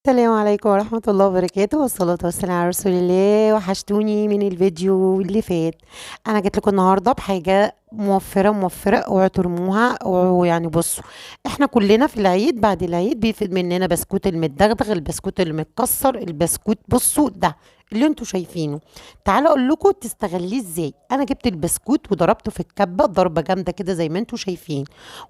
السلام عليكم ورحمة الله وبركاته، والصلاة والسلام على رسول الله. وحشتوني من الفيديو اللي فات. أنا جيت لكم النهاردة بحاجة موفرة موفرة، اوعوا ترموها. ويعني بصوا، احنا كلنا في العيد بعد العيد بيفيد مننا بسكوت المدغدغ، البسكوت المتكسر، البسكوت بصوا ده اللي انتوا شايفينه. تعالوا اقول لكم تستغليه ازاي. انا جبت البسكوت وضربته في الكبه ضربه جامدة كده زي ما انتوا شايفين،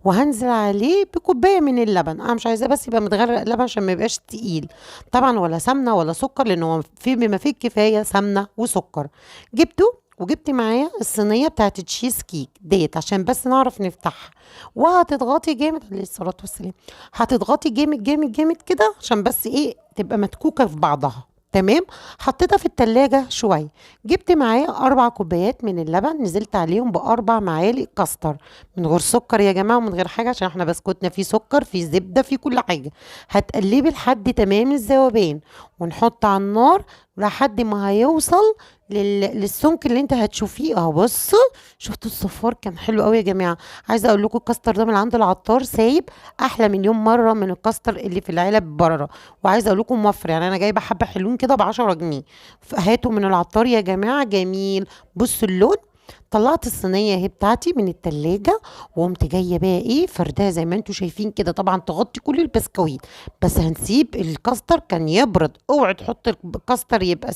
وهنزل عليه بكوبايه من اللبن. انا مش عايزاه بس يبقى متغرق لبن عشان ما يبقاش تقيل طبعا، ولا سمنه ولا سكر، لان هو في بما فيه الكفاية سمنه وسكر. جبته وجبت معايا الصينية بتاعت التشيز كيك ديت عشان بس نعرف نفتحها. وهتضغطي جامد، عليه الصلاة والسلام، هتضغطي جامد جامد جامد كده عشان بس ايه تبقى مدكوكه في بعضها. تمام. حطيتها في التلاجة شوية. جبت معايا 4 كوبايات من اللبن، نزلت عليهم ب4 معالق كاستر من غير سكر يا جماعة ومن غير حاجة، عشان احنا بسكوتنا فيه سكر، فيه زبدة، فيه كل حاجة. هتقلبي لحد تمام الذوبان، ونحط على النار لحد ما هيوصل للسمك اللي انت هتشوفيه اهو. بصوا، شفتوا الصفار كان حلو قوي يا جماعة. عايزه اقول لكم الكاستر ده من عند العطار سايب احلى مليون مرة من الكاستر اللي في العلب بره. وعايزه اقول لكم موفر، يعني انا جايبه حبه حلوين كده ب10 جنيه. هاتوا من العطار يا جماعة، جميل. بصوا اللون. طلعت الصينية اهي بتاعتي من التلاجة، وقمت جاية بقى ايه فردها زي ما انتوا شايفين كده. طبعا تغطي كل البسكويت، بس هنسيب الكاستر كان يبرد. اوعي تحط الكاستر يبقى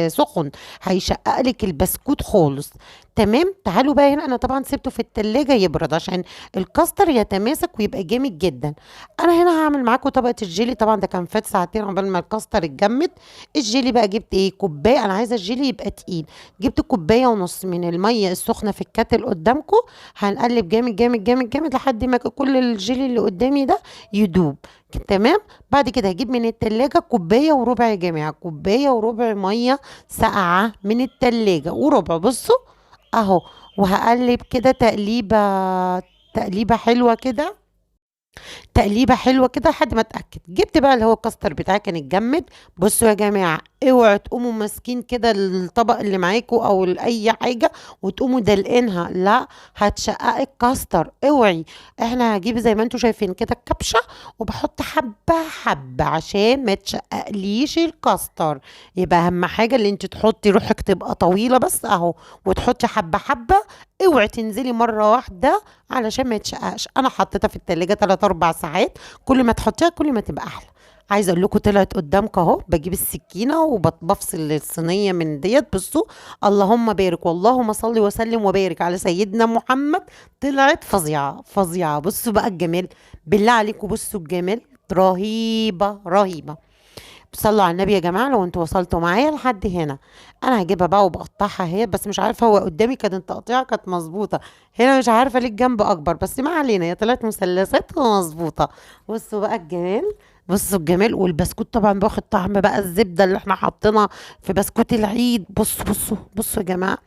سخن، هيشقق لك البسكوت خالص. تمام. تعالوا بقى هنا، انا طبعا سبته في التلاجة يبرد عشان الكاستر يتماسك ويبقى جامد جدا. انا هنا هعمل معاكم طبقه الجيلي. طبعا ده كان فات ساعتين عقبال ما الكاستر اتجمد. الجيلي بقى جبت ايه كوباية، انا عايزه الجيلي يبقى تقيل. جبت كوباية ونص من المية السخنة في الكاتل قدامكم. هنقلب جامد جامد جامد جامد لحد ما كل الجيلي اللي قدامي ده يدوب. تمام. بعد كده هجيب من التلاجة كوباية وربع يا جماعة، كوباية وربع مية ساقعه من التلاجة وربع. بصوا اهو. وهقلب كده تقليبه حلوة كده، تقليبه حلوة كده لحد ما اتاكد. جبت بقى اللي هو الكاستر بتاعي كان اتجمد. بصوا يا جماعة، اوعوا تقوموا ماسكين كده الطبق اللي معاكوا او اي حاجة وتقوموا دلقينها، لا هتشققي الكاستر، اوعي. احنا هجيب زي ما انتوا شايفين كده الكبشه وبحط حبه حبه عشان ما تشققليش الكاستر. يبقى اهم حاجة اللي انت تحطي روحك تبقى طويلة بس اهو، وتحطي حبه حبه، اوعي تنزلي مرة واحدة علشان ما يتشققش. انا حطيتها في التلاجة 3-4 ساعات، كل ما تحطيها كل ما تبقى احلى. عايزه اقول لكم طلعت قدامكم اهو. بجيب السكينة وبفصل الصينية من ديت. بصوا، اللهم بارك واللهم صل وسلم وبارك على سيدنا محمد. طلعت فظيعة فظيعة. بصوا بقى الجمال، بالله عليكم بصوا الجمال، رهيبة رهيبة. صلوا على النبي يا جماعة. لو انتوا وصلتوا معايا لحد هنا، انا هجيبها بقى وبقطعها اهي، بس مش عارفه هو قدامي كانت التقطيعه كانت مظبوطة، هنا مش عارفه ليه الجنب اكبر، بس ما علينا، هي طلعت مثلثات ومظبوطه. بصوا بقى الجمال، بصوا الجمال. والبسكوت طبعا باخد طعم بقى الزبدة اللي احنا حاطينها في بسكوت العيد. بصوا بصوا بصوا يا جماعة،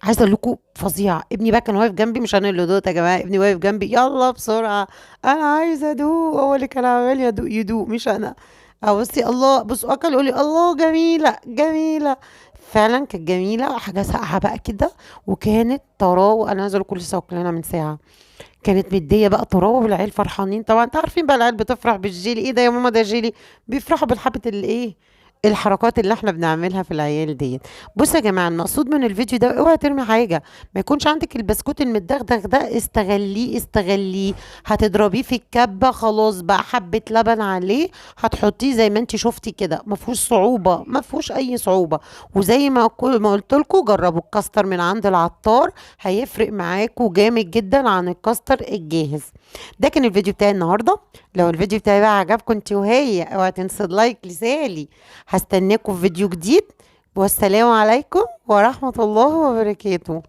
عايزه اقول لكم فظيعة. ابني بقى كان واقف جنبي، مش انا اللي دوقت يا جماعة، ابني واقف جنبي، يلا بسرعة انا عايزه ادوق، هو اللي كان عمال يدوق مش انا. بصي الله، بصوا اكل يقول لي الله جميلة جميلة. فعلا كانت جميلة، حاجة ساقعه بقى كده، وكانت طراوه. انا عايزه اقول لكم لسه واكلينها من ساعة، كانت مديه بقى طراوه، والعيال فرحانين. طبعا انتوا عارفين بقى العيال بتفرح بالجيلي، ايه ده يا ماما ده جيلي، بيفرحوا بالحبه الايه الحركات اللي احنا بنعملها في العيال ديت. بصوا يا جماعة، المقصود من الفيديو ده اوعي ترمي حاجة، ما يكونش عندك البسكوت المدغدغ ده، استغليه استغليه. هتضربيه في الكبه خلاص بقى، حبه لبن عليه هتحطيه زي ما انت شفتي كده، ما فيهوش صعوبة، ما فيهوش اي صعوبة. وزي ما قلت لكم جربوا الكاستر من عند العطار، هيفرق معاكم جامد جدا عن الكاستر الجاهز. ده كان الفيديو بتاعي النهارده. لو الفيديو بتاعي بقى عجبكم انت وهي، اوعي تنسوا لايك لسالي. هستناكم في فيديو جديد، والسلام عليكم ورحمة الله وبركاته.